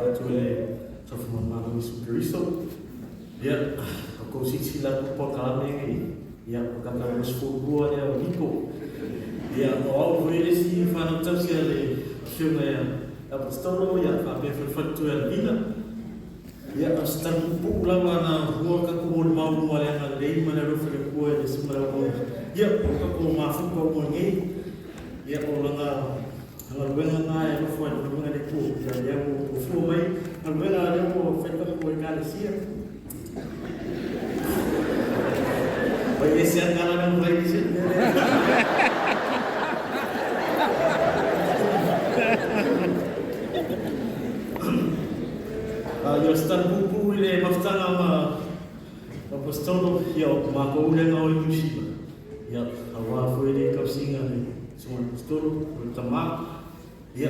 atu i le Sofa Malo Iesu Keriso. Ia, o kou silasila atu i polokalame nei, ia, o kaka 22 lea o Niko. Ia, o au foi le isi whanau tausi a le afioga ia Apostolo, ia, faapea foi le faletua ia Lavina. Ia, o se tala puupuu lava na hua tatou molimau luma le agalelei ma le alofa o le Atua i le susuga i le auauna. Ia, o tatou mafuta uma nei, ia, o lana galuega na e alofa i le galuega a le Atua. Ia, lea ua outou fua mai galuega lea ua fai tatou Ekalesia. Oi, ese a tala lea mai ese mea lea. Ia o se tala puupuu i le mafutaga ma Apostolo, ia o matou lea na o i Niu Sila, ia aua foi le tausiga a le Susuga Apostolo, o le tama, ia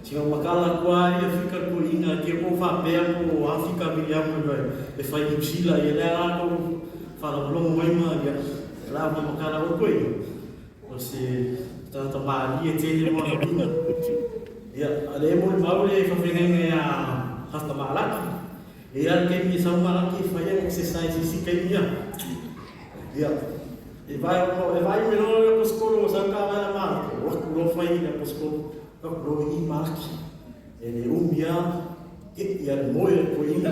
sina makala atu lava ia fika le toeaina ke po faapea po a fika Viliamu e fai Niu Sila, ia lea la tou faalogologo mai ma ia la ma makala o toeaina. O se tagata malie tele mo ana uiga. Ia, a lea e molimau le faafeagaiga ia Pastor Malaki. E i ai le taimi e sau Malaki e fai ana exercise i isi taimi ia. Ia, e vae e vaai mai loa le aposikolo o sau taavale a Malaki, o atu loa fai le aposikolo, atu loa i Malaki. E le umi lava, Get ia le moe o le toeaina.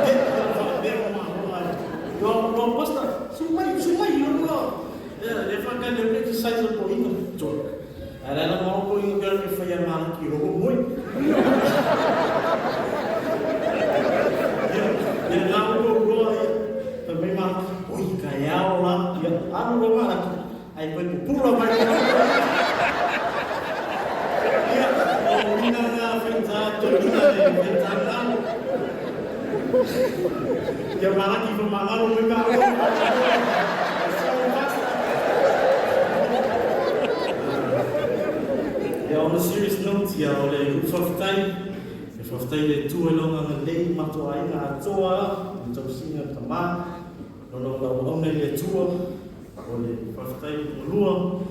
Get ia faapea o mahola ai. Loa loa pastor, su mai, su mai, loa loa. Ia, le whakale o le exercise o toeaina. Tol. Ae la la mao toeaina pea ke whai a malaki roho moe. Ia, ia ngā o roa ia. Ka mai malaki, oi, ka e ao la. Ia, alu loa malaki. Ai koe pupura mai o Ia, o ina ngā whaitā, tō ina e whaitā ngalo. Ia maraki wha mangalo me ngā roa. Ia, on a serious note, ia, o le upu whawhitai, e whawhitai le tua i longa ngā lei matua aina atoa, le tausinga tamā, Lona o lau auna i le Atua, o le faafetai muamua,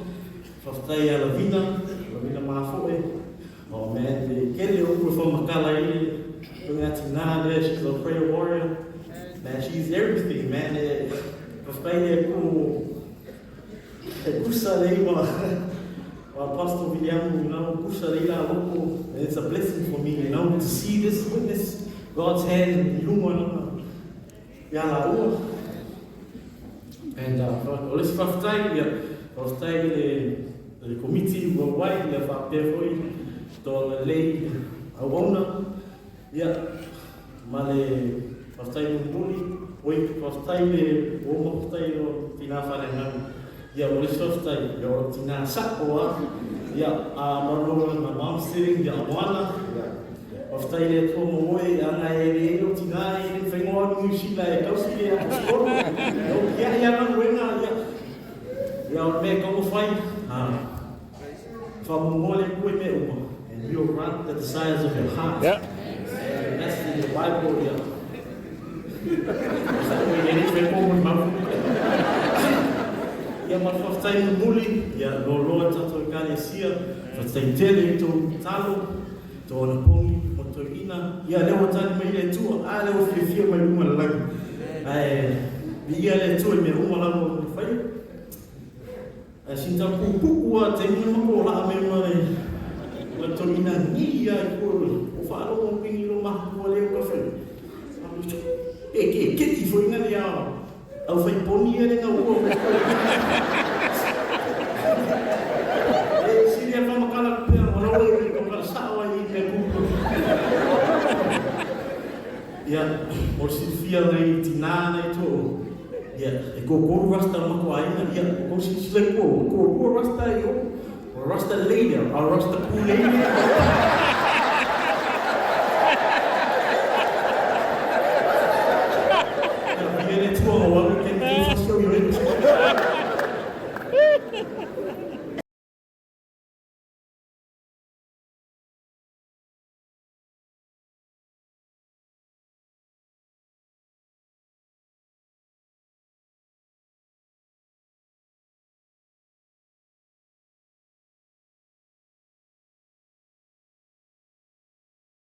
faafetai ia Lavina, Lavina Mafoe, oh man, le kele o upu e whamakala i le toga tina lea, she's a prayer warrior, man, she's everything, man, e faafetai le Atua e kusa le iwa o Apostle Viliamu, you know, kusa le ila loko, and it's a blessing for me, you know, to see this witness, God's hand i lunga lana, Ia lāua. And o le isi faafetai, ia, faafetai i le, le komiti worldwide, ia faapea foi toaga lelei auauna, ia, ma le faafetai mulimuli, oi, faafetai le ua uma faafetai o tina faaleagaga. Ia, o le isi faafetai, ia, o lau tina sa'o lava, ia, a malu my mom's sitting, ia, Moana, ia, faafetai i le Atua mo oe, ana e leai lou tina e le mafai ona o atu i Niu Sila e tausi le aposetolo, ia, o tiai lava galuega, ia, ia, o le mea e tatau ona fai, a, faamuamua le Atua i mea uma, and you will grant the desires of your heart. Yeah. And that's in the Bible, ia. Ia ma le faafetai mulimuli, ia loaloa tatou Ekalesia, faafetai tele i tou talo, tou anapogi ma tou ina, ia lea ua tali mai le Atua, a lea ua fiafia mai luga o le lagi. Ae viia le Atua i mea uma lava ua faia. Ae sina tau puupuu a taimi na matou laa mai ma le ma tou ina ni a i ko o faalogo pini lo mahatua leo ka fai. E ke ke ti foi na lia au fai poni ia le na ua. E sili a whamakala pea o rawa i ko kala sao ai i me kupu. Ia, o le silafia nei tinā nei to, ia, e kōkōru rasta ma ko āina, ia, o kou silasila i kō, kōrua rasta i o, o rasta lei lea, a rasta pū lei lea.